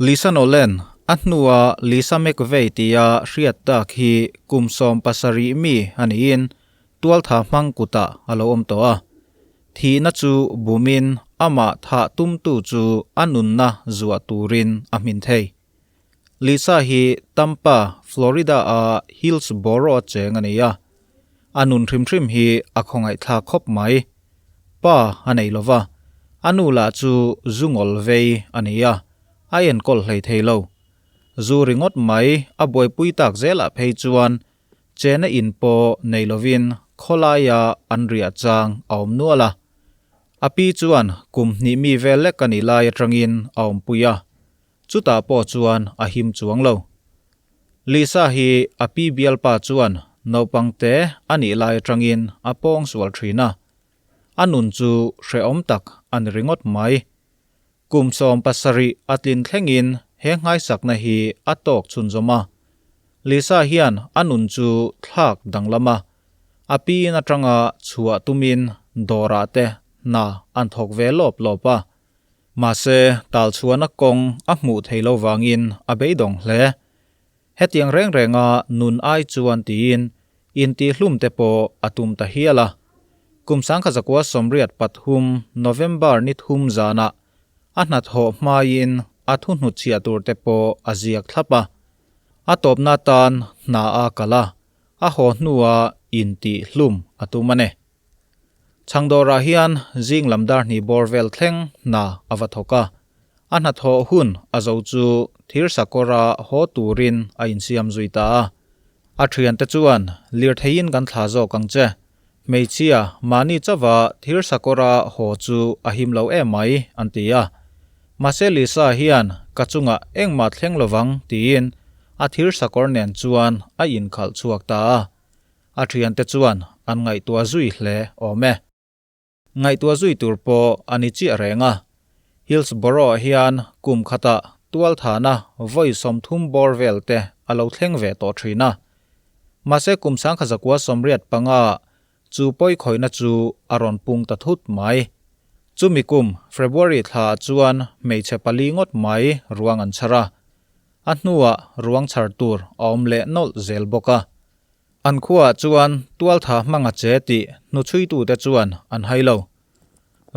Lisa Nolan, a hnua Lisa McVey tia hriat tak hi kum 17 mi a niin tualtha hmang kutah a lo awm tawh a. Thihna chu bumin amah thah tumtu chu a nunna zuah turin a hmin thei. Lisa hi Tampa, Florida-a Hillsboro-a cheng a ni a. A nun hrim hrim hi a khawngaihthlak khawp mai. Pa a nei lo va, a nu lah chu zu ngawl vei a ni a, a enkawl hlei thei lo. Zu ringawt mai a buaipui tak zelah phei chuan chena in pawh nei lovin khawlaia an riah chang a awm nual a. A pi chuan kum hnih mi vel lek a nih lai atangin a awmpui a, chutah pawh chuan a him chuang lo. Lisa hi a pi bialpa chuan naupang te a nih lai atangin a pawng sual thin a, a nun chu hrehawm tak a ni ringawt mai. Kum 17 a tlin thlengin he nghaisakna hi a tawk chhunzawm a. Lisa hian a nun chu thlak danglam a, a piin atanga chhuah tumin dawrah te hna an thawk ve lawp lawp a. Mahse, talchhuahna kawng a hmuh thei lo vangin a beidawng hle. Hetiang reng renga nun ai chuan tiin intihlum te pawh a tum ta hial a. Kum 1983 November ni thum zanah a hnathawh hmaiin a thuhnutchhiah tur te pawh a ziak thlap a. A tawpna tan hna a kal a, a haw hnua intihlum a tum a ni. Chhangdawrah hian zing lam dar hnih bawr vel thleng hna a va thawk a, a hnathawh hun a zo chu thir sakawra haw turin a insiam zui ta a. A thiante chuan, Lirtheiin kan thla zawk ang che. Hmeichhia, mahni chauha thir sakawra haw chu a him lo em mai, an ti a. Mahse Lisa hian ka chungah engmah thleng lovang tiin a thir sakawr nen chuan a inkhalh chhuak ta a. A thiante chuan an ngaihtuah zui hle awm e. Ngaihtuah zui tur pawh a ni chiah reng a. Hillsborough hian kum khatah tualthana vawi 30 bawr vel te a lo thleng ve tawh thin a. Mahse kum 1985 chu pawi khawihna chu a rawn pung ta thut mai. Chumi kum February thlaah chuan hmeichhe pali ngawt mai ruang an chhar a. A hnuah ruang chhar tur a awm leh nawlh zel bawk a. An khuaah chuan tualtha hmanga che tih hnuchhuitute chuan an hai lo.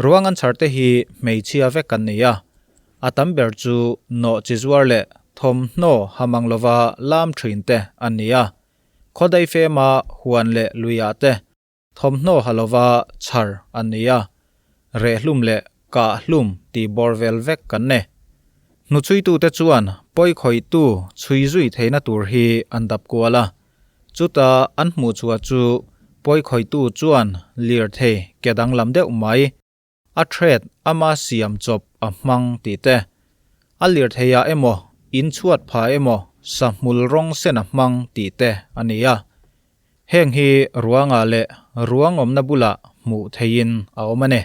Ruang an chharte hi hmeichhia vek an ni a, a tam ber chu nawh chi zuar leh thawmhnaw hamang lova lam thin te an ni a. Khawdai fema huan leh luiah te thawmhnaw ha lova chhar an ni a, rehhlum leh kahhlum tih bawr vel vek kan ni. Hnuchhuitute chuan pawikhawihtu chhui zui theihna tur hi an dap kual a, chuta an hmuh chhuah chu pawikhawihtu chuan lirthei ke danglam deuh mai a thread ama siam chawp a hmang tih te, a lirtheiah emaw in chhuat pha emaw sahmul rawng sen a hmang tih te a ni a. Heng hi ruangah leh ruang awmna bulah hmuh theihin a awm a ni.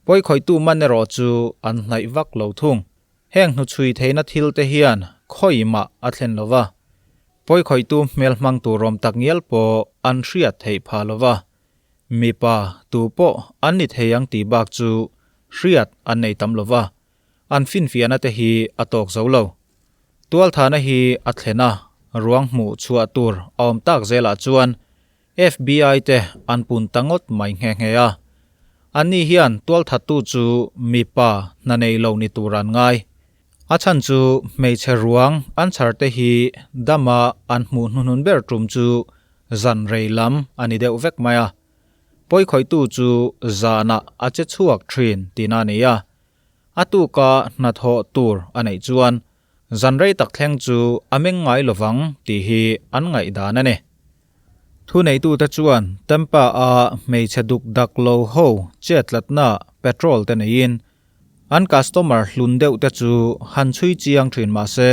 Pawikhawihtu man erawh chu an hnaih vak lo thung. Heng hnuchhui theihna thil te hian khawimah a thlen lo va. Pawikhawihtu hmel hmang tur awm tak ngial pawh an hriat theih phah lo va. Mipa tu pawh an ni thei ang tih bak chu hriat an nei tam lo va. An finfiahna te hi a tawk zo lo. Tualthana hi a thlen a, ruang hmuh chhuah tur a awm tak zelah chuan FBI te an pun ta ngawt mai nghe nghe a. Anni hian tualthattu chu mipa hna nei lo ni tur an ngai. A chhan chu hmeichhe ruang an chhar te hi dama an hmuh hnuhnun ber tum chu zan rei lam a ni deuh vek mai a. Pawikhawihtu chu zanah a che chhuak thin tihna a ni a. A tuka hnathawh tur a neih chuan zan rei tak thleng chu a meng ngai lovang tih hi an ngaihdan a ni. Thuneitute chuan Tampa-a hmeichhe duk dak lo ho chetlatna petrol te neiin an customer hlun deuh te chu han chhui chiang thin mah se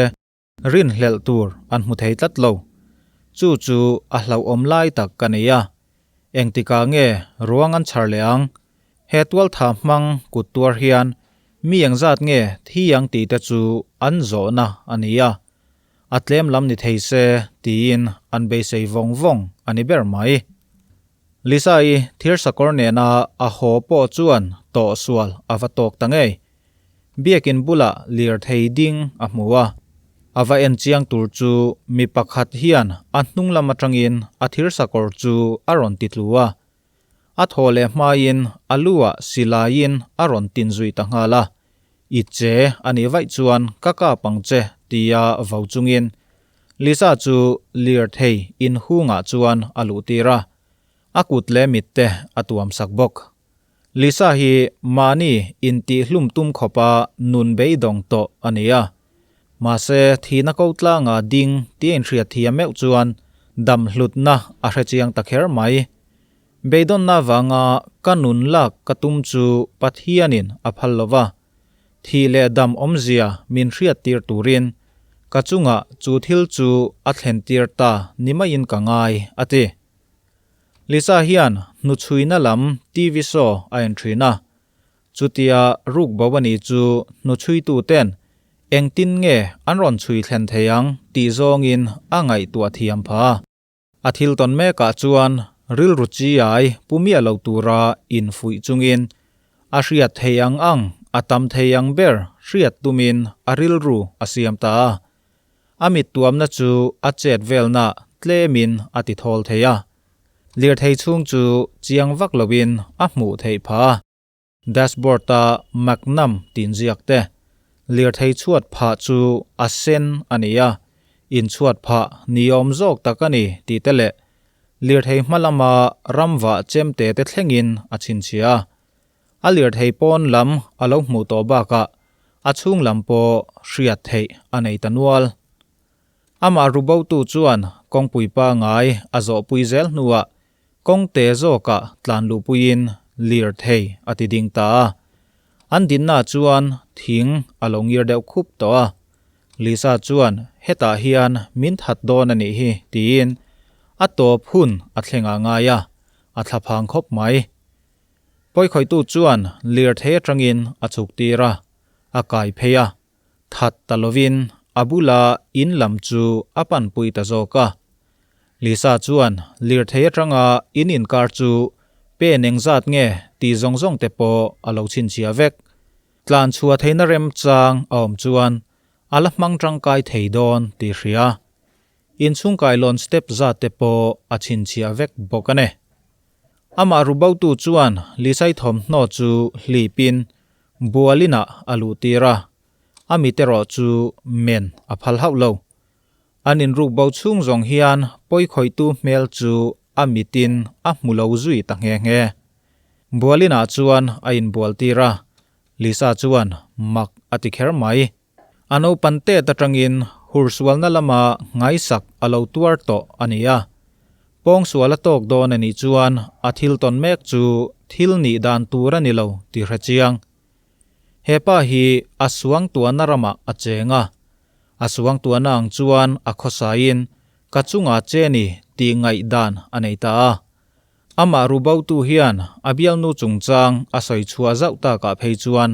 rinhlelh tur an hmu thei tlat lo. Chu chu a hlauhawm lai tak ka nei a. Engtikah nge ruang an chhar leh ang? He tualtha hmang kut tuar hian mi engzat nge thi ang tih te chu an zawhna a ni a. A tlem lam ni thei se tiin an beisei vawng vawng a ni ber mai. Lisa-i thir sakawr nena a haw pawh chuan tawhsual a va tawk ta ngei. Biakin bulah lirthei ding a hmu a. A va en chiang tur chu mi pakhat hian a hnung lam atangin a thirsakawr chu a rawn ti tlu a. A thaw leh hmain a lu ah silaiin a rawn tin zui ta nghal a. I che a nih vaih chuan ka kap ang che tia vo chungin Lisa chu lirthei inhungah chuan a luh tir a. A kut leh mit te a tuam sak bawk. Lisa hi mahni intihhlum tum khawpa nun beidawng tawh a ni a. Mahse, thihna ko tlanga ding tia inhriat thiam meuh chuan dam hlutna a hre chiang ta kher mai. Beidawnna avanga ka nun lak ka tum chu Pathianin a phal lo va, thih leh dam awmzia min hriattir turin ka chungah chu thil chu a thlentir ta ni maiin ka ngai, a ti. Lisa hian hnuchhuina lam TV show a en thin a, chutia ruk bo a nih chu hnuchhuitu ten engtin nge an rawn chhui thlen thei ang tih zawngin a ngaihtuah thiam pha. A thil tawn mekah chuan rilru chi ai pu miah lo tura infuih chungin a hriat thei ang ang a tam thei ang ber hriat tumin a rilru a siam ta a. A mit tuamna chu a chet velna tlemin a ti thawl thei a, lirthei chhung chu chiang vak loin a hmuh theih phah a. Dashboard-a Magnum tih ziak te, lirthei chhuat phah chu a sen a ni a, inchhuat phah niawm zawk tak a ni tih te leh lirthei hma lama ramvah chemte te thlengin a chhinchhiah a. A lirthei pawn lam a lo hmuh tawh bakah a chhung lam pawh hriat theih a nei ta nual. Amah rubotu chuan kawngpui pangai a zawhpui zel hnuah kawngte zawkah tlan luhpuiin lirthei a ti ding ta a. An dinna chuan thing a lo ngir deuh khup tawh a. Lisa chuan hetah hian min that dawn a nih hi tiin a tawp hun a thleng ah ngai a, a thlaphang khawp mai. Pawikhawihtu chuan lirthei atangin a chhuk tir a, a kai phei a, that ta lovin a bula in lam chu a panpui ta zawk a. Lisa chuan lirthei atanga in inkar chu pen engzat nge tih zawng zawng te pawh a lo chhinchhiah vek. Tlan chhuah theihna remchang a awm chuan a la hmang tangkai thei dawn tih hria. Inchhung kailawn step zat te pawh a chhinchhiah vek bawk a ni. Amah rubotu chuan Lisai thawmhnaw chu hlipin bualinah a luhtir a, a mit erawh chu men a phal hauh lo. An inrukbo chhung zawng hian pawikhawihtu hmel chu a mitin a hmu lo zui ta nghe nghe. Bualinah chuan a inbualtir a, Lisa chuan mak a ti kher mai. A naupan tet atangin hursualna lama ngaisak a lo tuar tawh a ni a. Pawngsual a tawk dawn a nih chuan a thil tawn mek chu thil nih dan tur a ni lo tih hre chiang. He pa hi a suangtuahna ramah a cheng a. A suangtuahna ang chuan a khawsaiin ka chungah che ni tih ngaihdan a nei ta a. Amah rubotu hian a bialnu chungchang a sawi chhuah zauh takah phei chuan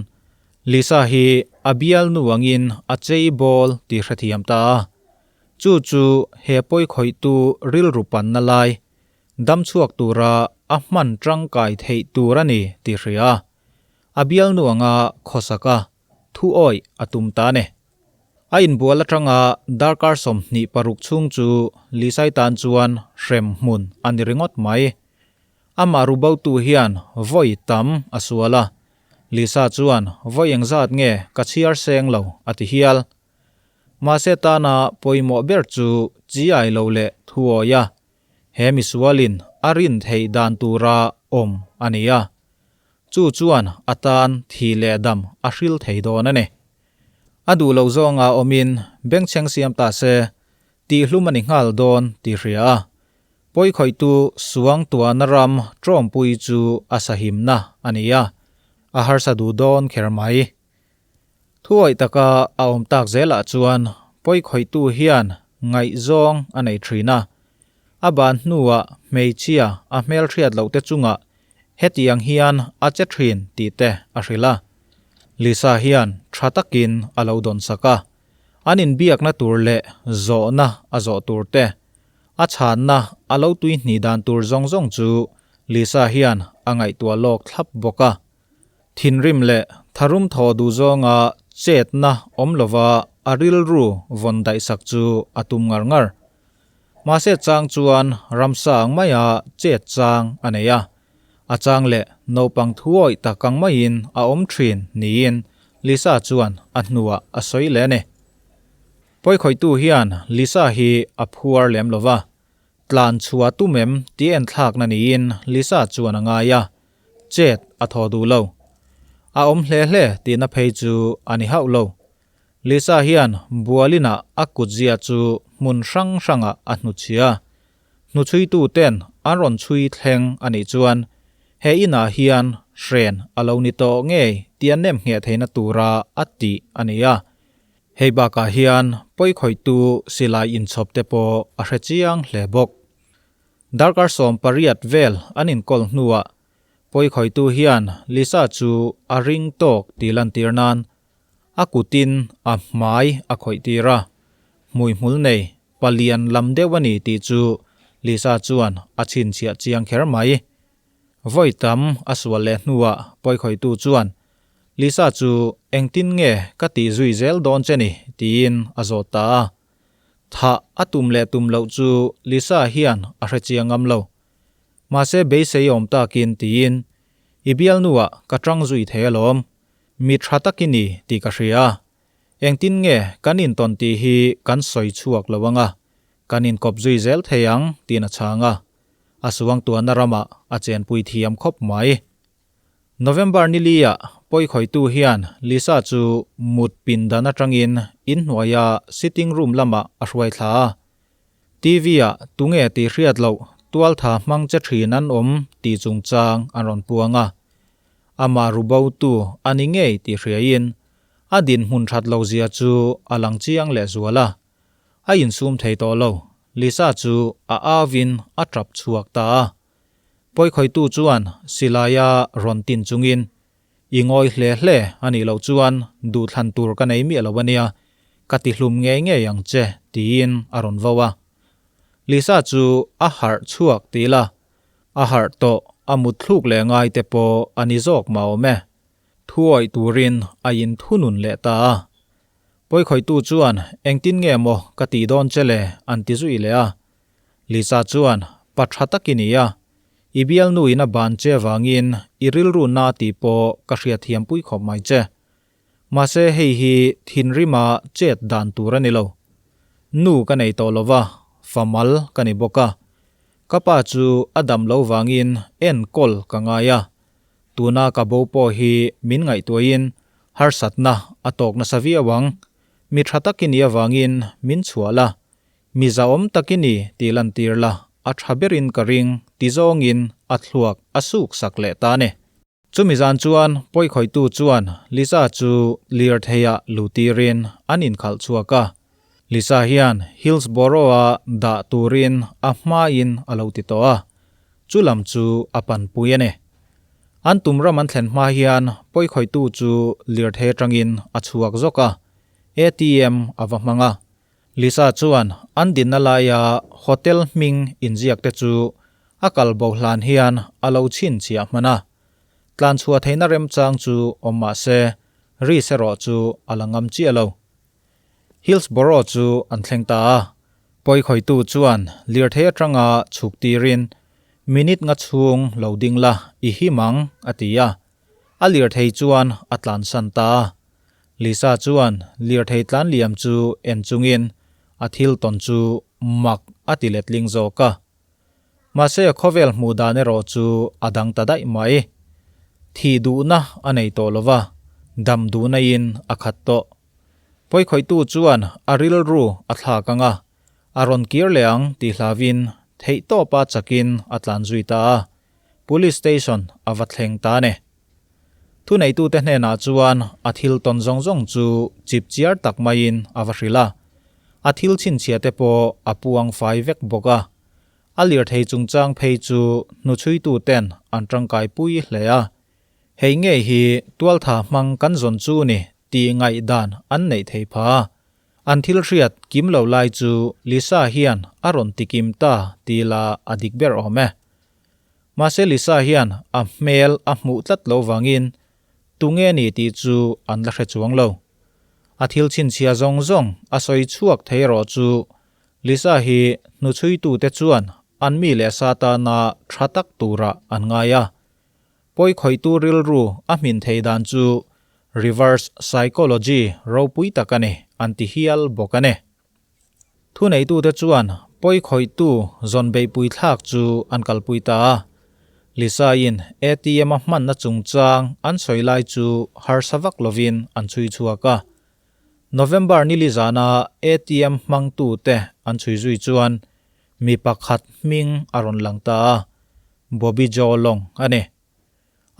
Lisa hi a bialnu angin a chei bawl tih hrethiam ta a. Chu chu he pawikhawihtu rilru panna lai dam chhuak tura a hman tangkai theih tur a ni tih hria a. A bialnu anga khawsaka thu awih a tum ta a ni. A inbual atanga darkar 26 chhung chu Lisai tan chuan hrem hmun a ni ringawt mai. Amah rubotu hian vawi tam a sual a, Lisa chuan vawi engzat nge ka chhiar seng lo a ti hial. Mahse tana pawimawh ber chu chi ai lo leh thuawi a, he misualin a rin theih dan tura awm a ni a. Chu chuan a tan thi leh dam a hril thei dawn a ni. A duh loh zawnga awmin bengchheng siam ta se, tihhlum a ni nghal dawn tih hria a. Pawikhawihtu suang tuahna ram tawmpui chu a sahimna a ni a, a harsa duh dawn kher mai. Thuawih taka a awm tak zelah chuan pawikhawihtu hian ngaihzawng a nei thin a. A ban hnuah hmeichhia a hmelhriat loh te chungah hetiang hian a che thin tih te a hrilh a. Lisa hian tha takin a lo dawn sak a, an inbiakna tur leh zawhna a zawh tur te, a chhanna a lo tui hnih dan tur zawng zawng chu Lisa hian a ngaihtuah lawk thlap bawk a. Thinrim leh Tharum thaw duh zawnga chetna awm lova a rilru vawn daihsak chu a tum ngar ngar. Mahse chang chuan ramsa ang maia chet chang a nei a, a chang leh naupang thuawih tak ang maiin a awm thin niin Lisa chuan a hnuah a sawi leh a ni. Pawikhawihtu hian Lisa hi a phuar lem lova, tlan chhuah tum em tih enthlakna niin Lisa chuan a ngai a, chet a thaw duh lo. A awm hle hle tihna phei chu a ni hauh lo. Lisa hian bualinah a kutzia chu hmun hrang hrangah a hnuchhia. Hnuchhuitu ten an rawn chhui thleng a nih chuan he inah hian hren a lo ni tawh ngei tih a nem ngheh theihna tura a tih a ni a. Hei bakah hian pawikhawihtu silai inchhawp te pawh a hre chiang hle bawk. Darkar 18 vel an inkawl hnuah pawikhawihtu hian Lisa chu a ring tawk tih lantir nan a kutin a hmai a khawih tir a, hmuihmul nei palian lam deuh a ni tih chu Lisa chuan a chhinchhiah chiang kher mai. Vawi tam a sual leh hnuah pawikhawihtu chuan Lisa chu engtin nge ka tih zui zel dawn che ni tiin a zawt ta a. Thah a tum leh tum loh chu Lisa hian a hre chiang ngam lo. Mahse beisei awm takin tiin i bialnuah ka tang zui thei alawm. Mi tha tak i ni tih ka hria. Engtin nge kan intawn tih hi kan sawi chhuak lo anga, kan inkawp zui zel thei ang tiin a chhang a. A suangtuahna ramah a chenpui thiam khawp mai. November nili ah pawikhawitu hian Lisa chu mut pindan atangin inhnuaia sitting room lamah a hruai thla a. TV ah tunge tih hriat loh tualtha hmang che thin an awm tih chungchang an rawn puang a. Amah rubotu a ni ngei tih hriain a dinhmun that lo zia chu a lang chiang leh zual a. A insum thei tawh lo, Lisa chu a auin a tap chhuak ta a. Pawikhawitu chuan silaia rawn tin chungin, I ngawi hle hle a nih loh chuan duhthlan tur ka nei miah lo a nia, ka ti hlum ngei ngei ang che, tiin a rawn vo a. Lisa chu a harh chhuak ti ila, a harh tawh a mut thluk leh ngai te pawh a ni zawk mah awm e. Thuawih turin a inthunun leh ta a. Pawikhawitu chuan engtin nge maw ka tih dawn che le an ti zui leh a. Lisa chuan pa tha tak i ni a, i bialnu in a ban che vangin i rilru na tih pawh ka hriatthiam pui khawp mai che. Mahse hei hi thinrima chet dan tur a ni lo. Nu ka nei tawh lo va, fa mal ka ni bawk a. Ka pa chu a dam lo vangin enkawl ka ngai a. Tuna ka bo pawh hi min ngaihtuahin harsatna a tawk nasa viau ang. Mi tha tak i nih avangin min chhuah la, Mi zahawm tak i ni tih lantir la, a tha berin ka ring ti zawngin a thluak a suk sak leh ta a ni. Chumi zan chuan pawikhawitu chuan Lisa chu lirtheiah luhtirin an inkhalh chhuak a. Lisa hian Hillsborough-a dah turin a hmain a lo ti tawh a, chu lam chu a panpui a ni. An tum ram an thlen hma hian pawikhawitu chu lirthei atangin a chhuak zawk a, ATM a va hmang a. Lisa chuan an dinna laia hotel hming inziak te chu a kal bo hlan hian a lo chhinchhiah hman a. Tlanchhuah theihna remchang chu awm mah se, Reese erawh chu a la ngam chiah lo. Hillsborough chu an thleng ta a, pawikhawitu chuan lirthei atanga chhuk tirin, Minute nga chhung lo ding la, i him ang, a ti a. A lirthei chuan a tlansan ta a. Lisa chuan lirthei tlan liam chu en chungin a thil tawn chu mak a ti letling zawk a. Mahse a khawvel hmuh dan erawh chu a dang ta daih mai. Thih duhna a nei tawh lo va, dam duhna in a khat tawh. Pawikhawihtu chuan a rilru a thlak ang a, a rawn kir leh ang tih hlauhin theihtawpa chakin a tlan zui ta a, Police station a va thleng ta a ni. Thuneitute hnenah chuan a thil tawn zawng zawng chu chip chiar tak maiin a va hrilh a, a thil chhinchhiah te pawh a puang fai vek bawk a. A lirthei chungchang phei chu hnuchhuituten an tangkai pui hle a, hei ngei hi tualtha hmang kan zawn chu ni tih ngaihdan an neih thei pha a. An thil hriat kim lo lai chu Lisa hian a rawn ti kim ta tih lah a dik ber awm e. Mahse Lisa hian a hmel a hmuh tlat lo vangin Tunge ni tih chu an la hre chuang lo. A thil chhinchhia zawng zawng a sawi chhuak thei erawh chu Lisa hi hnuchhuitute chuan an mi leh sa tana tha tak turah an ngai a. Pawi khawihtu rilru a hmin thei dan chu reverse psychology ropui tak a ni an ti hial bawk a ni. Thuneitute chuan pawi khawihtu zawn beihpui thlak chu an kalpui ta a. Lisa-in ATM a hmanna chungchang an sawi lai chu harsa vak lovin an chhui chhuak a. November nili zana ATM hmangtute an chhui zui chuan mi pakhat hming a rawn lang ta a, Bobby Joe Long a ni.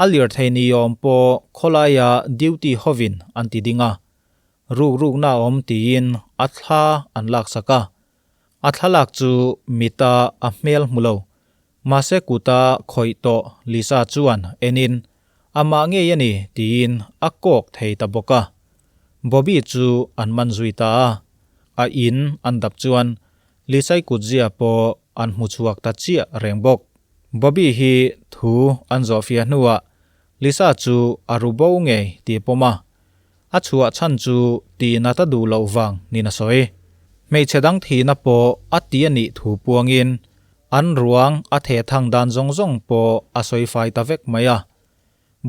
A lirthei ni awm pawh khawlaia duty hovin an ti ding a, Ruk rukna a awm tiin a thla an laksak a. A thlalak chu mita a hmel hmu lo. Mahse kuta khawih tawh Lisa chuan enin amah ngei a ni tiin a kawk thei ta bawk a. Bobby chu an man zui ta a. A in an dap chuan Lisai kutzia pawh an hmu chhuak ta chiah reng bawk. Bobby hi thu an zawhfiah hnuah Lisa chu a ru bo ngei tih pawm a. A chhuah chhan chu tihna ta duh loh vang niin a sawi. Hmeichhe dang thihna pawh a ti a nih thu puangin an ruang a theh thang dan zawng zawng pawh a sawi fai ta vek mai a.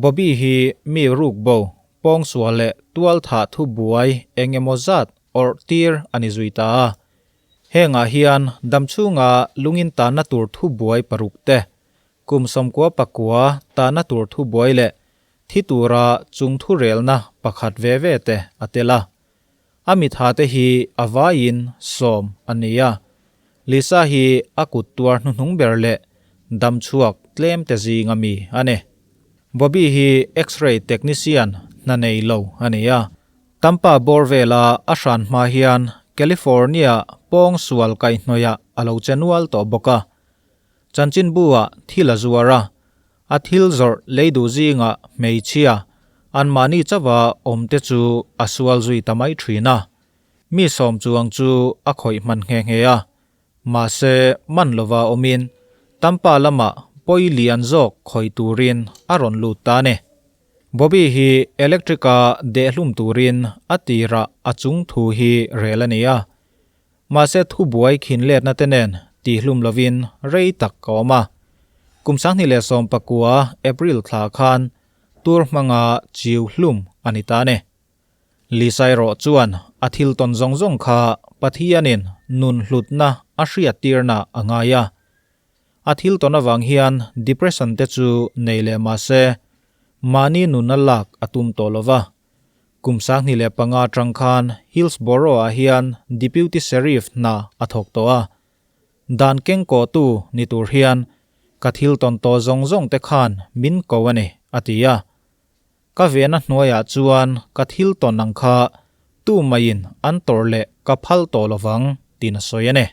Bobby hi mi ruk bo, pawngsual leh tual thah thu buai eng emaw zat awrh tir a ni zui ta a. Hengah hian damchhunga lungin tanna tur thu buai paruk te, kum 99 tanna tur thu buai leh Thi tura chung thurelna pakhat ve ve te a tel a. A mitha te hi a vaiin sawm a ni a. Lisa hi a kut tuar hnuhnung ber leh dam chhuak tlem te zinga mi a ni. Bobby hi X-ray technician hna nei lo a ni a. Tampa bawr vela a hran hma hian California pawng sual kaihhnawihah a lo che nual tawh bawk a. Chanchinbu-ah thil a zuar a, A thil zawrh lei duh zingah hmeichhia anmahni chauha awmte chu a sual zui ta mai thin a. Mi sawm chuang chu a khawih hman nghe nghe a. Mahse, man lova awmin Tampa lamah pawi lian zawk khawih turin a rawn lut ta a ni. Bobby hi electric-a dehhlum turin a tirah a chung thu hi rel a ni a. Mahse thubuai khin letna te nen tihhlum lovin rei tak ka awm a. Kum 2019 April thla khan tur hmanga chiu hlum a ni ta a ni. Lisa erawh chuan a thil tawn zawng zawng kha Pathianin nun hlutna a hriattirna a ngai a. A thil tawn avang hian depression te chu nei leh mahse mahni nunna lak a tum tawh lova. Kum 2005 atang khan Hillsborough-ah hian Deputy Sheriff hna a thawk tawh a. Dan kengkawhtu ni tur hian ka thil tawn tawh zawng zawng te khan min ko a ni, a ti a. Ka vehna hnuaiah chuan ka thil tawn ang kha tu maiin an tawrh leh ka phal tawh lovang tiin a sawi a ni.